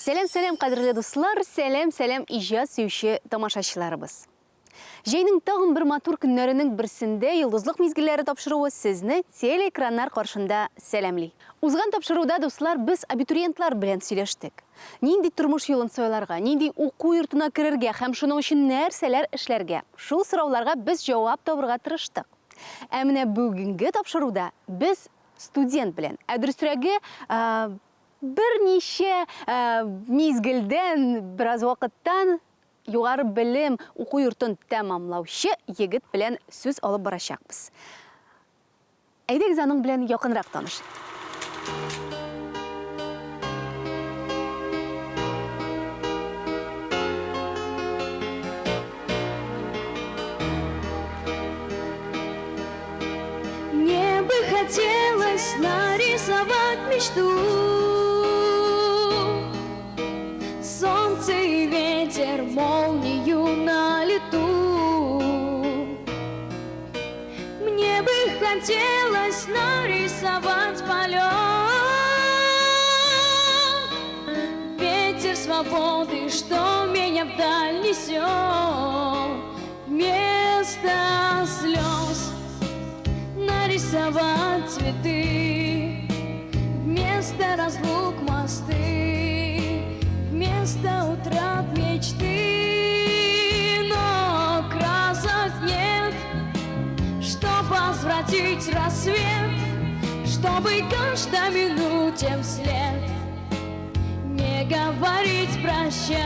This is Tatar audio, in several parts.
Сәлам, сәлам, кадерле дуслар, сәлам, сәлам, иҗат сөюче тамашачыларыбыз. Җәйнең тагын бер матур көннәренең берсендә Йолдызлык мизгелләре тапшыруы сезне телеэкраннар каршында сәламли. Узган тапшыруда, дуслар, без абитуриентлар белән сөйләштек. Нинди тормыш юлын сайларга, нинди уку йортына керергә һәм шуның өчен нәрсәләр эшләргә? Шул сорауларга без җавап табырга тырыштык. Ә менә бүгенге тапшыруда без студент белән, ә дөресрәге, берничә мизгелдән, бераз вакыттан югары белем уку йортын тәмамлаучы егет белән сүз алып барачакбыз. Әйдәгез аның белән якынрак танышыйк. Мне бы хотелось нарисовать мечту Солнце и ветер, молнию на лету Мне бы хотелось нарисовать полет Ветер свободы, что меня вдаль несет Вместо слез нарисовать цветы Вместо разлук мосты Вместо утрат мечты Но красок нет, чтоб возвратить рассвет Чтобы каждой минуте вслед Не говорить прощай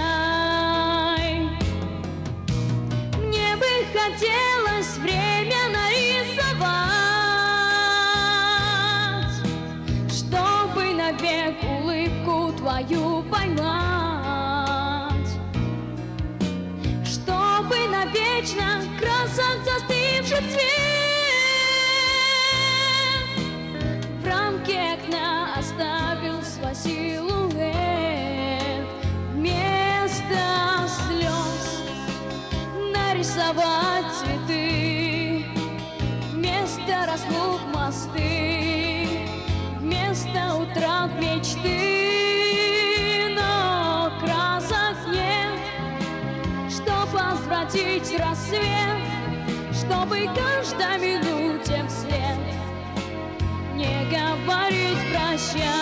Мне бы хотелось время нарисовать Чтобы навек улыбку твою поймать Чтобы навечно красок застывший цвет В рамке окна оставил свой силуэт Вместо слез нарисовать цветы Вместо разлук мосты Вместо утрат мечты Но красок нет, чтоб возвратить рассвет Чтобы каждой минуте вслед Не говорить прощай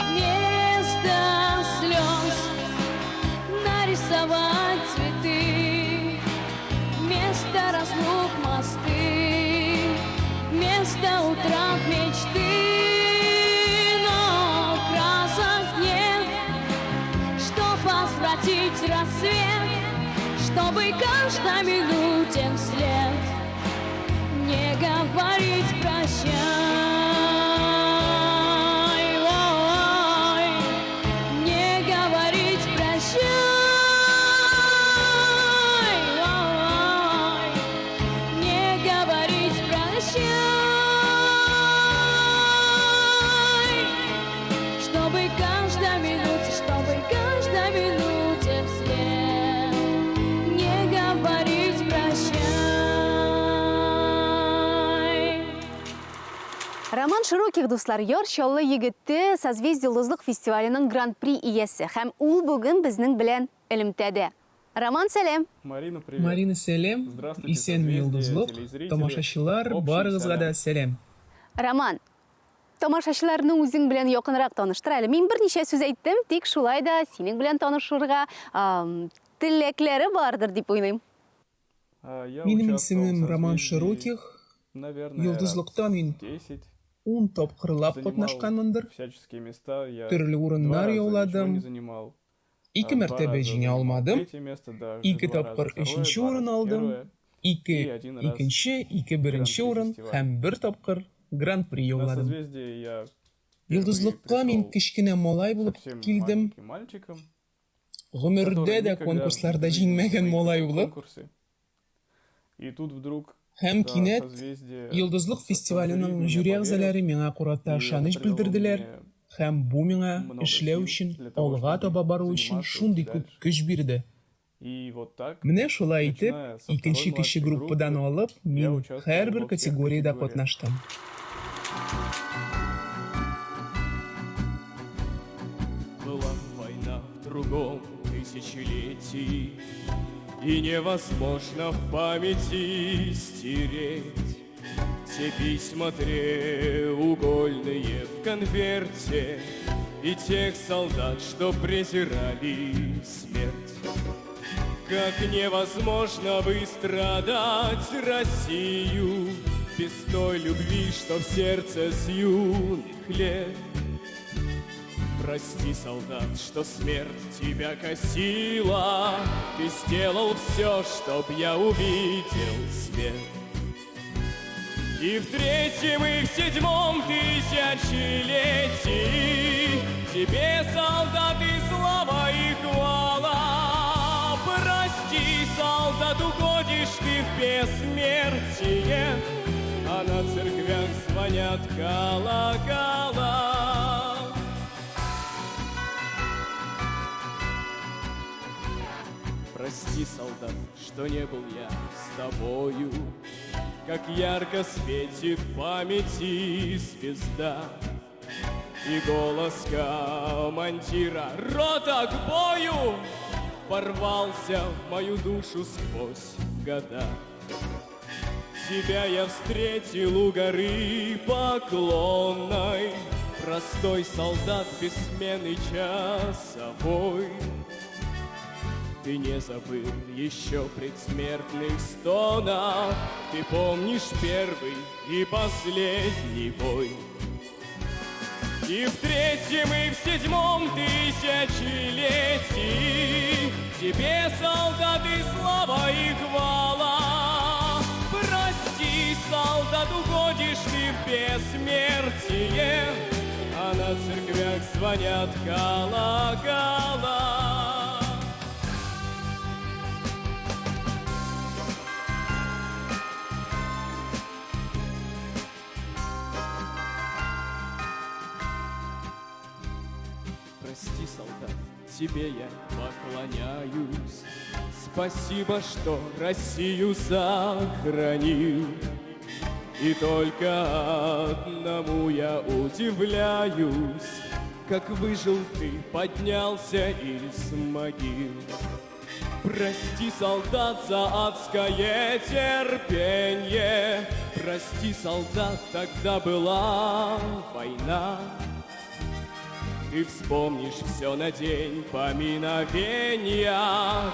Вместо слез нарисовать цветы Вместо разлук мосты Вместо утрат мечты Но красок нет, чтоб возвратить рассвет Чтобы каждой минуте вслед Не говорить прощай Ой, не говорить прощай Ой, не говорить прощай Чтобы каждой минуте, чтобы каждой минуте вслед Не говорить прощай Роман Широких, дуслар, Яр Чаллы егете, Созвездие Йолдызлык фестиваленең Гран-при иясе һәм ул бүген безнең белән элемтәдә. Роман, сәлам! Марина, привет. Марина, сәлам! Здравствуйте, Исәнме, Созвездие, Йолдызлык! телезрители. Тамашачылар, Общий барыгызга да сәлам. сәлам! Роман, тамашачыларны үзең белән якынрак таныштыр әле. Мин берничә сүз әйттем, тик шулай да синең белән танышырга теләкләре бардыр дип уйлыйм. Я Минем участвовал в исемем Роман Созвездии, Широких. наверное, Йолдызлыкта раз мин 10. ун тапкырлап Занимал катнашканмындыр, всяческие места. Я төрле два урыннар раза ничего не яуладым, занимал. ике Два мәртәбә раза җиңә занимал алмадым, третье место, даже ике два тапкыр раза второе, өченче два урын раза алдым, первое ике и один раз икенче, ике беренче гран-при урын фестиваля. һәм бер тапкыр Гран-при На яуладым. Созвездие я впервые Йолдызлыкка мин пришел кечкенә малай булып совсем килдем, маленьким мальчиком, гомердә который дә никогда в конкурсларда жизни не җиңмәгән выигрывал малай булып. конкурсы. И тут вдруг Һәм Да, кинәт «Созвездие», Йолдызлык состав фестиваленең жюри в меня жюри поверил, әгъзалары миңа карата и это ышаныч придало белдерделәр, мне һәм бу миңа много эшләү сил өчен, для того, алга чтобы таба бару өчен заниматься, шундый идти күп дальше. көч бирде. И вот так, Менә шулай итеп, начиная со второй икенче кече младшей группадан группы, алып, я мин участвовал һәрбер во всех категориядә категориях. катнаштым. Была война в другом тысячелетии, И невозможно в памяти стереть Те письма треугольные в конверте И тех солдат, что презирали смерть. Как невозможно выстрадать Россию Без той любви, что в сердце с юных лет. Прости, солдат, что смерть тебя косила. Ты сделал все, чтоб я увидел свет. И в третьем, и в седьмом тысячелетии Тебе, солдаты, слава и хвала. Прости, солдат, уходишь ты в бессмертие, А на церквях звонят колокола. Прости, солдат, что не был я с тобою, Как ярко светит в памяти звезда. И голос командира «Рота к бою!» Ворвался в мою душу сквозь года. Тебя я встретил у горы поклонной, Простой солдат без смены часовой. Ты не забыл еще предсмертных стонов, Ты помнишь первый и последний бой. И в третьем, и в седьмом тысячелетии Тебе, солдаты, слава и хвала. Прости, солдат, уходишь ты в бессмертие, А на церквях звонят колокола. Прости, солдат, тебе я поклоняюсь. Спасибо, что Россию сохранил. И только одному я удивляюсь, Как выжил ты, поднялся из могил. Прости, солдат, за адское терпенье. Прости, солдат, тогда была война. Ты вспомнишь все на день поминовения,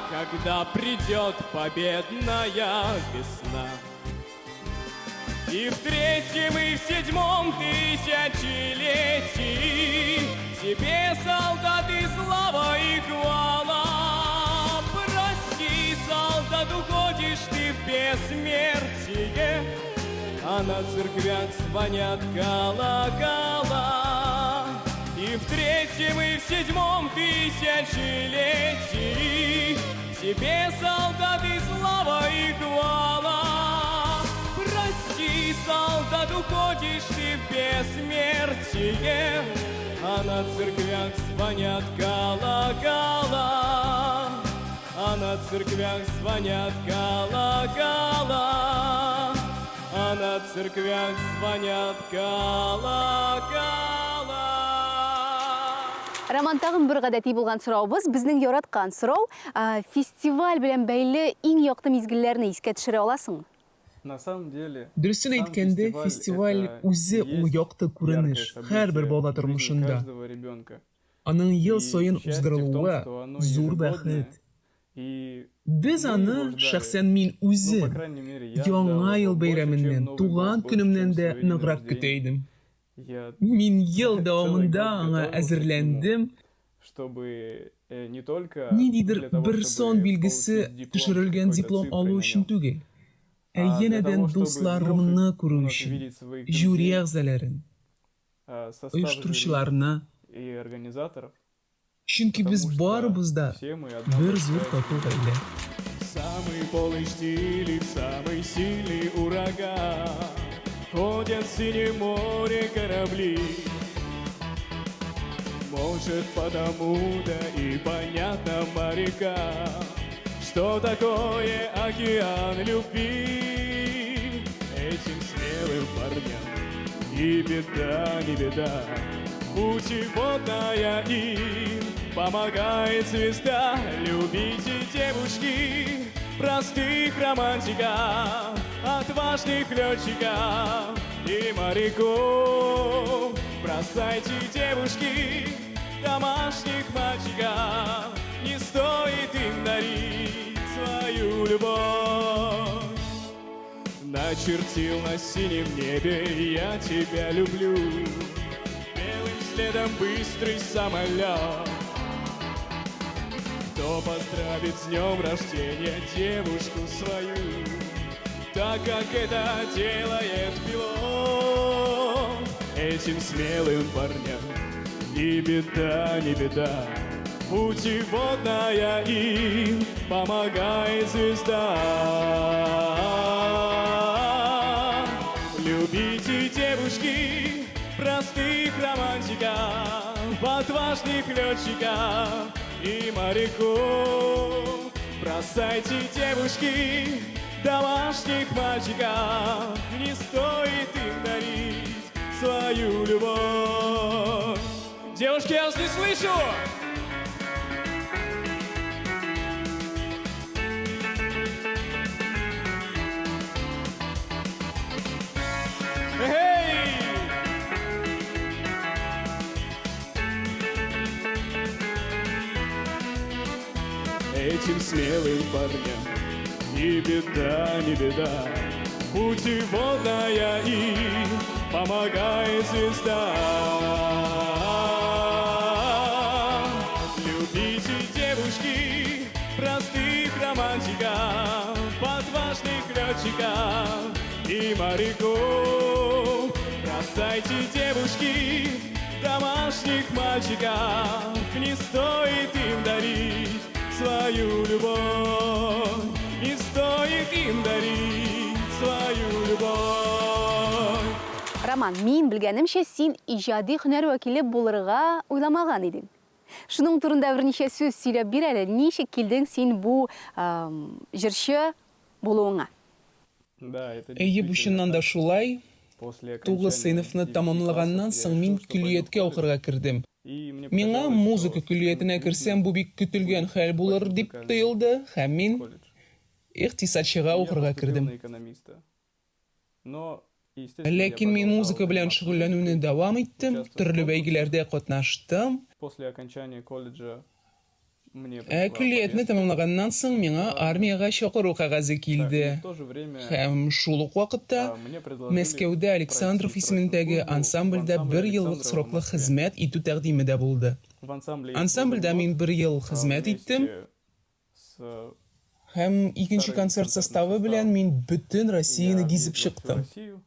Когда придет победная весна. И в третьем, и в седьмом тысячелетии Тебе, солдаты, слава и хвала. Прости, солдат, уходишь ты в бессмертие, А на церквях звонят колокола. И в третьем, и в седьмом тысячелетии Тебе, солдаты, слава и хвала. Прости, солдат, уходишь ты в бессмертие, А на церквях звонят колокола. А на церквях звонят колокола. А на церквях звонят колокола. Роман, тагын бер гадәти булган соравыбыз, безнең яраткан сорау, фестиваль белән бәйле иң якты мизгелләрне искә төшерә аласыңмы? На самом деле, Дөресен сам әйткәндә, фестиваль фестиваль это үзе и ул есть якты яркое күренеш һәрбер событие бала в жизни тормышында. каждого ребенка. Аның ел И саен счастье в том, уздырылуы что оно зур ежегодное, бәхет. и Без мы аны, его ждали. шәхсән мин Ну, по үзем, крайней мере, я ждал Яңа его ел больше, чем бәйрәменнән, Новый год, туган больше, чем көнемнән дә свой день ныграк көтә рождения. идем. Я Мин ел целый год дәвамында аңа готовился к нему, әзерләндем, чтобы не только ниндидер для того, бер сан чтобы билгесе получить диплом с төшерелгән какой-то диплом цифрой алу на өчен нем, түгел, ә а для янәдән того, чтобы вновь и дусларымны күрү вновь өчен, увидеть своих жюри друзей, әгъзаларын, состав жюри оештыручыларны. и организаторов, Чөнки без потому что барыбыз да все мы одна бер зур большая тату семья. гаилә. Самый полый штиль и самый сильный ураган. синем море корабли. Может, потому-то и понятно морякам, что такое океан любви. Этим смелым парням и беда, не беда, путеводная им помогает звезда. Любите, девушки, простых романтиков, отважных летчиков и моряков. Бросайте, девушки, домашних мальчиков, не стоит им дарить свою любовь. Начертил на синем небе я тебя люблю, белым следом быстрый самолет. Кто поздравит с днем рождения девушку свою, так как это делает пилот? Этим смелым парням и беда, не беда, путеводная им помогает звезда. Любите, девушки, простых романтиков, отважных летчиков и моряков. Бросайте, девушки, домашних мальчиков, не стоит им дарить свою любовь. Девушки, я вас не слышу! Эй! Этим смелым парням ни беда, не беда, путеводная им помогает звезда. Любите, девушки, простых романтиков, отважных летчиков и моряков. Бросайте, девушки, домашних мальчиков, не стоит им дарить свою любовь, не стоит им дарить свою любовь. Роман, мин белгәнемчә, син иҗади һөнәр вәкиле булырга уйламаган идең. Шуның турында берничә сүз сөйләп бир әле, ничек килдең син бу җырчы булуыңа? Да, это Әйе, бу действительно чыннан да так. шулай. После Тугыз окончания сыйныфны 9 тәмамлаганнан классов я соң мин решил, что пойду в көллияткә колледж. укырга кердем. И мне Миңа показалось, музыка что көллиятенә керсәм, бу бик көтелгән будет хәл булыр пойти в дип музыкальный тоелды һәм мин колледж. икътисадчыга И я укырга поступил кердем. на экономиста. Но, естественно, я Ләкин мин продолжал музыка белән заниматься шөгыльләнүне музыкой, дәвам иттем, участвовал в төрле конкурсах. бәйгеләрдә катнаштым. После окончания колледжа мне Ә пришла көллиятне повестка. тәмамлаганнан соң миңа армиягә чакыру кәгазе Так, и килде. в то же время Һәм шул ук вакытта мне предложили Мәскәүдә Александров пройти срочную исемендәге службу в ансамбльдә ансамбле бер еллык Александрова в сроклы Москве. хезмәт итү тәкъдиме дә булды. В ансамбле я служил Ансамбльдә год, мин бер ел хезмәт иттем вместе с һәм икенче вторым концерт концертным составы белән составом. мин бөтен Россияне Я гизеп объездил всю чыктым. Россию.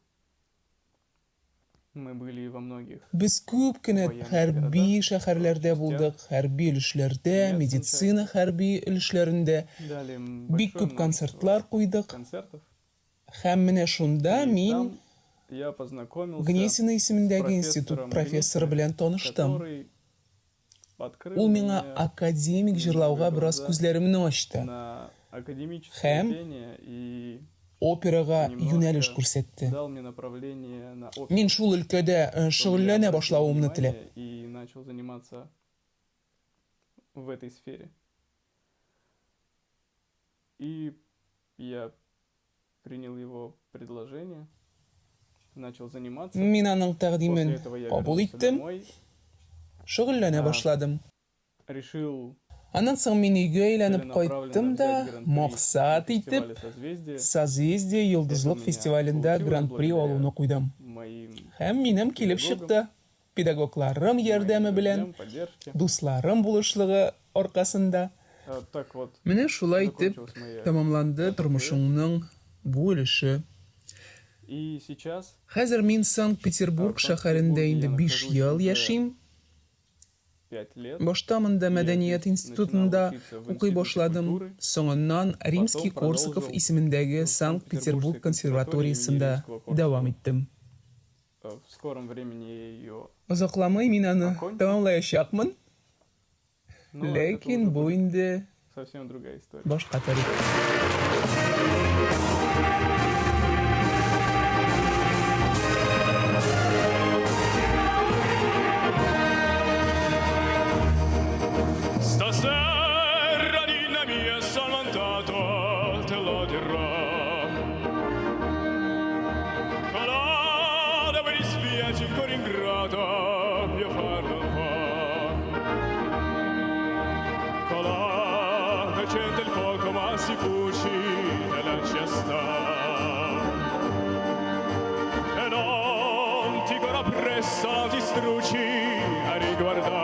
Мы были во многих Без күп кенә военных хәрби городах, шәһәрләрдә частях. булдык, хәрби өлешләрдә, медицина Медсанчасти. хәрби өлешләрендә Дали м бик большое күп множество концертлар куйдык. концертов. Һәм менә шунда И мин там я познакомился Гнесина с исемендәге институт профессором профессоры Гнесиным, белән таныштым. который открыл Ул миңа мне академик немного җырлауга бераз глаза күзләремне ачты на академическое һәм пение и операга юнәлеш немножко күрсәтте. дал мне направление на Мин оперу, шул өлкәдә чтобы я шөгыльләнә обратил башлавымны теләп. внимание и начал заниматься в этой сфере. И я принял его предложение, начал заниматься. Мин аның После тәкъдимен этого я кабул вернулся иттем, домой, шөгыльләнә башладым. решил Аннан соң мин өйгә әйләнеп целенаправленно кайттым да, взять гран-при на максат итеп, фестивале «Созвездие». Созвездие Это у йолдызлык меня фестивалендә получилось гран-при благодаря алуны куйдым. моим Һәм минем килеп педагогам, чыкты. Педагогларым моим ярдәме белән, друзьям, поддержке. дусларым булышлыгы аркасында. Так вот Менә шулай итеп закончилась моя тәмамланды эпопея. тормышымның бу өлеше. И сейчас Хәзер мин в Санкт-Петербург шәһәрендә Санкт-Петербурге инде я 5 нахожусь ел уже яшим. 5 лет. Башта монда Я мәдәният здесь начинал институтында учиться в укый Институте башладым. культуры, Соңыннан потом Римский-Корсаков продолжил исемендәге в Санкт-Петербург Санкт-Петербургской консерватории имени консерваториясендә Римского-Корсакова. дәвам иттем. В скором времени я ее Озакламый мин аны окончу. тәмамлаячакмын, Но это ләкин уже бу будет инде совсем другая история. башка тарих. Stasera ninna mia sono montato, te lo dirò. Colà dove dispiace il cuore ingrato, mio far non può. Colà che c'entra il fuoco ma si cuci nella cesta. E non ti corra presso, non ti struci a riguardar.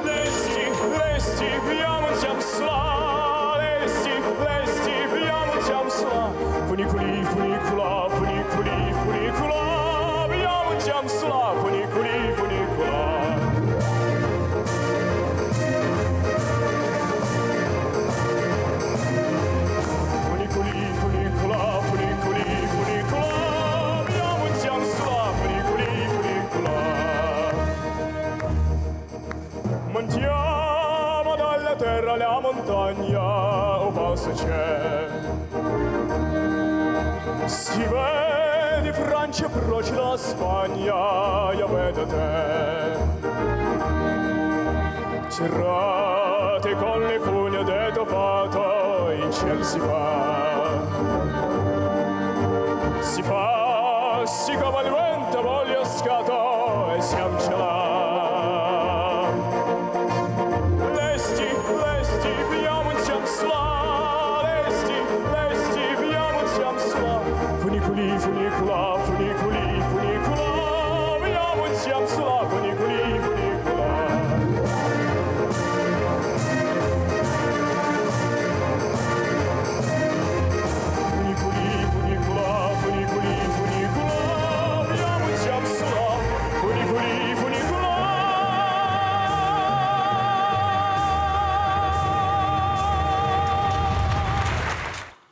Lesti, lesti, viamo siam sla, lesti, lesti, viamo siam sla. Funiculi, funicula, funiculi, funicula, viamo siam sla, funiculi, funicula. Funiculi, funicula, funiculi, funicula, viamo siam sla, funiculi, funicula. Montiamo dalla terra la montagna, o passo c'è. Si vede Francia, Procida, Spagna, io vedo te. Tirate con le fugna detto fatto, in ciel si va. Si fa, si come il vento voglio scato e siam ce là. Lesti, lesti, viamo insieme sla, lesti, lesti, viamo insieme sla. Funiculi, funicula, funiculi, funicula, viamo insieme sla, funiculi, funicula. Funiculi, funicula, funiculi, funicula, viamo insieme sla, funiculi, funicula.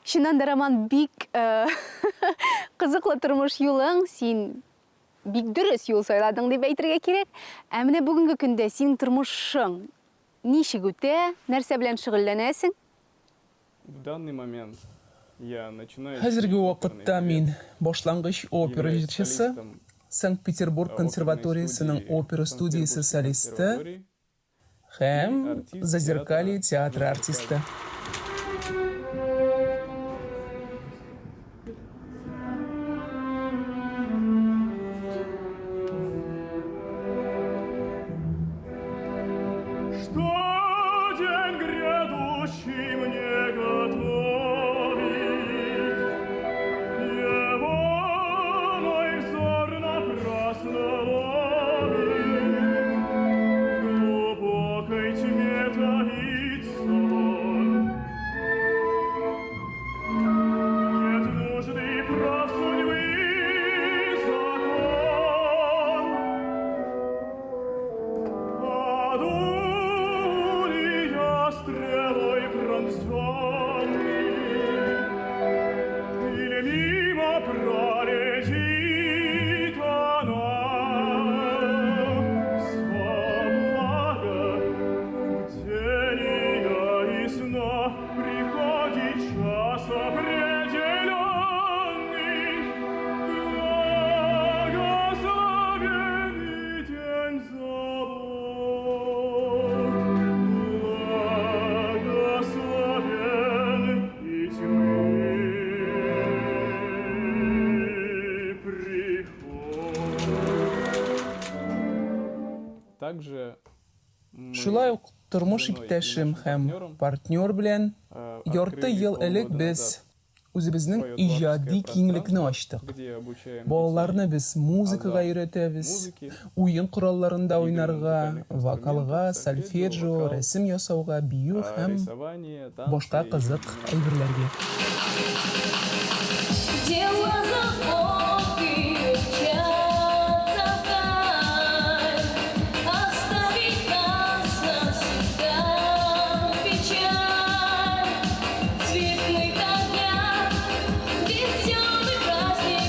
Чыннан да, Роман, бик кызыклы тормыш юлың, син бик дөрес юл сайладың дип әйтергә кирәк. Ә менә бүгенге көндә синең тормышың ничек үтә, нәрсә белән шөгыльләнәсең? В данный момент я начинающий Хәзерге оперный вакытта певец, мин башлангыч опера являюсь җырчысы, солистом Санкт-Петербург оперной консерваториясенең студии опера студиясе Санкт-Петербургской солисты консерватории и һәм артист Зазеркалье театра театры артисты. «Зазеркалье». Что день грядущий мне готовит, Его мой взор напрасно ловит. В глубокой тьме таится он. Нет нужды прав судьбы закон. Паду ли я стрелой пронзенный, или мимо пролетит она? Все благо бдения и сна приходит час определенный. Благословенный день забот, благословен и тьмы приход. Также мы Шулай ук тормыш с женой и иптәшем нашим һәм партнером, партнер белән ярты открыли ел элек полгода без назад үзебезнең свое иҗади творческое киңлекне пространство, ачтык. где обучаем Балаларны детей без музыкага азам өйрәтәбез, музыки, уен коралларында игры на уйнарга, музыкальных вокалга, инструментах, сольфеджио, сольфеджио, вокал, рәсем ясауга, бию һәм рисование, танцы башка и кызык многое. әйберләргә. Дела заботы мчатся вдаль, Оставить нас навсегда печаль. Цветных огня, веселый праздник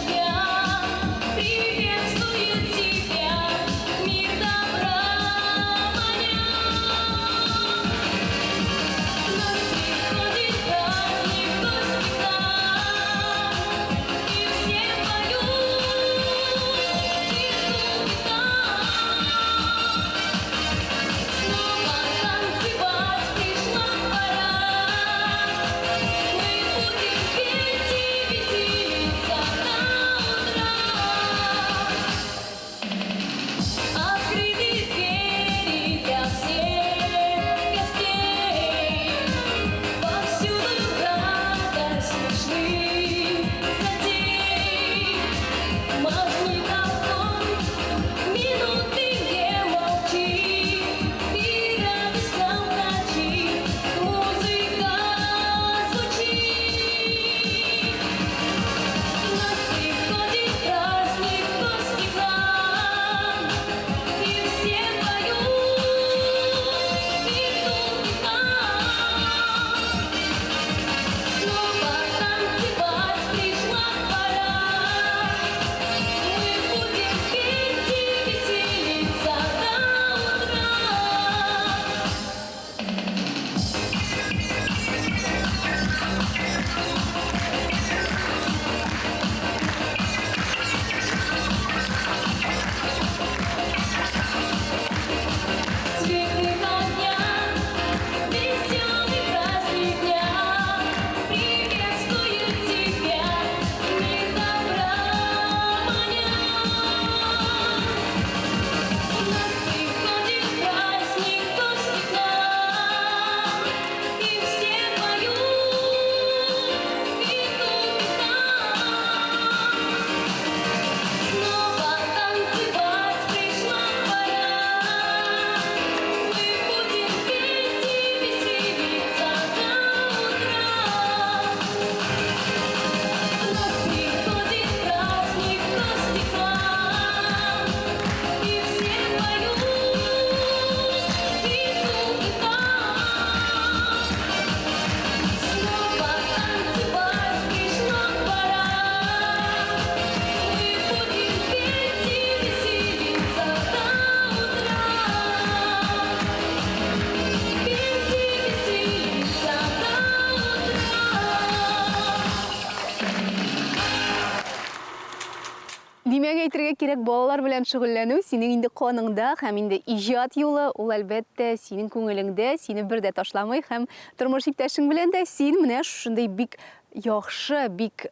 Димәк, әйтергә кирәк, балалар белән шөгыльләнү синең инде каныңда һәм инде иҗат юлы, ул, әлбәттә, синең күңелеңдә, сине бер дә ташламый һәм тормыш иптәшең белән дә син менә шушындый бик яхшы, бик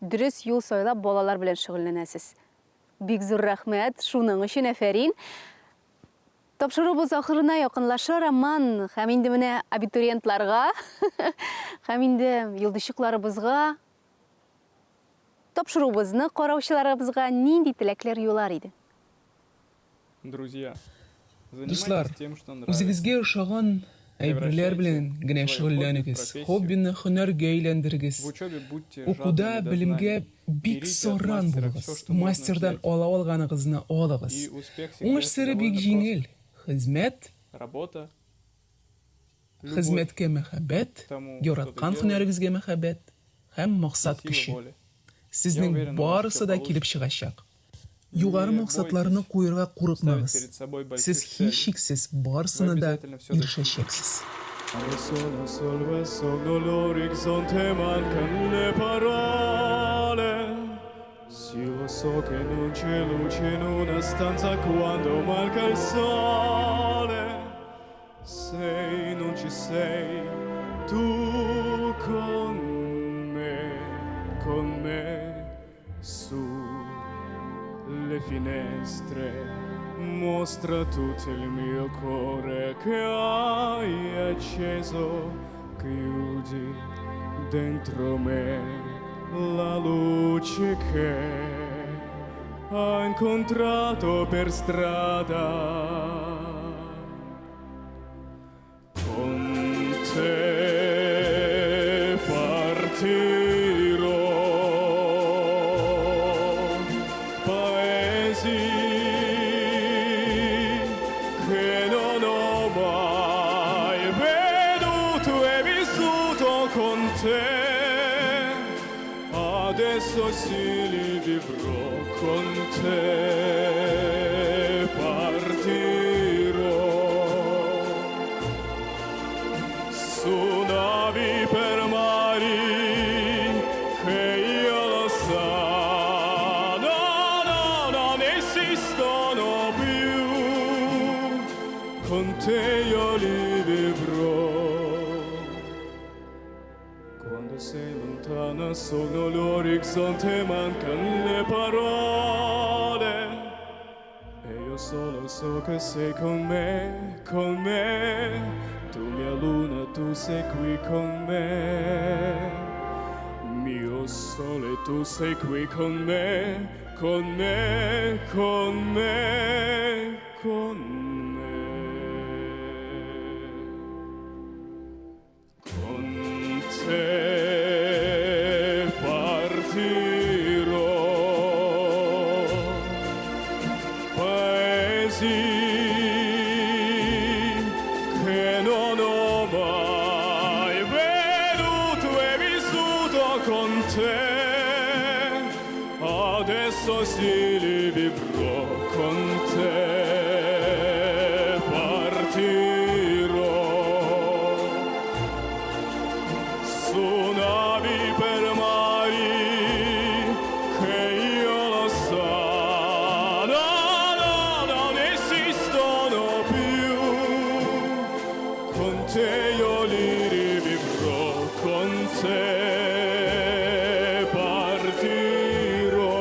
дөрес юл сайлап балалар белән шөгыльләнәсез. Бик зур рәхмәт, шуның өчен афәрин. Тапшыруыбыз ахырына якынлаша, Роман, һәм инде менә абитуриентларга һәм инде йолдызчыкларыбызга Тапшыруыбызны караучыларыбызга нинди теләкләр юлар идең? Друзья, Дуслар, занимайтесь тем, что нравится. үзегезгә ошаган әйберләр Превращайте белән генә свое хобби в шөгыльләнегез, профессию. хоббины һөнәргә әйләндерегез. В учебе будьте Укуда жадными до белемгә знаний. бик Берите от саран мастера булыгыз, все, что можно мастердан взять. ала алганыгызны алыгыз. И успех Уңыш всегда сере бик довольно прост. җиңел, хезмәт, Работа, любовь хезмәткә мәхәббәт, к тому, что ты яраткан делаешь, һөнәрегезгә мәхәббәт һәм и максат сила көче. воли. Я Сезнең уверен, у вас барысы все да килеп получится. чыгачак. Югары Не максатларны бойтесь куерга ставить курыкмагыз. перед собой Сез больших целей. һичшиксез Вы барысына да обязательно все достигнете. ирешәчәксез. Sono solo e sono l'orizzonte, mancano le parole. Sì, lo so che non c'è luce in una stanza quando manca il sole. Se non ci sei tu con me, su le finestre mostra tutto il mio cuore che hai acceso, chiudi dentro me la luce che ho incontrato per strada. Con te partirò, paesi che non ho mai veduto e vissuto con te. Adesso sì li vivrò con te, partirò su navi per mari che io lo so, no, no, non esistono più, con te io li vivrò. Quando sei lontana solo l'orizzonte mancano le parole. E io solo so che sei con me, con me. Tu mia luna, tu sei qui con me. Mio sole, tu sei qui con me, con me, con me, con me. Con te partirò, paesi che non ho mai veduto e vissuto con te. Adesso sì li vivrò con te, partirò su navi per mari che io lo so, no, no, non esistono più. Con te io li rivivrò, con te partirò.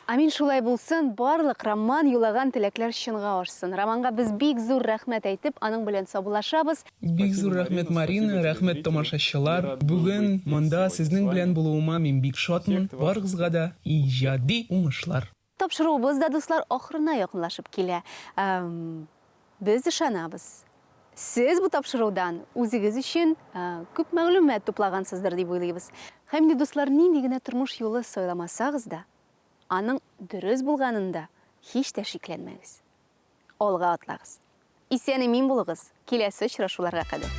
Амин, шулай булсын, барлык Роман юлаган теләкләр чынга ашсын. Романга без бик зур рәхмәт әйтеп, аның белән саубуллашабыз. Бик зур рәхмәт, Марина, рәхмәт, тамашачылар. Бүген монда сезнең белән булуыма мин бик шатмын. Барыгызга да иҗади уңышлар! Тапшыруыбыз да, дуслар, ахырына якынлашып килә. Без ышанабыз, сез бу тапшырудан үзегез өчен күп мәгълүмат туплагансыздыр дип уйлыйбыз. Һәм инде, дуслар, нинди генә тормыш юлы сайламасагыз да, аның дөрес булганында һич тә шикләнмәгез. Алга атлагыз. Исән-имин булыгыз, киләсе очрашуларга кадәр.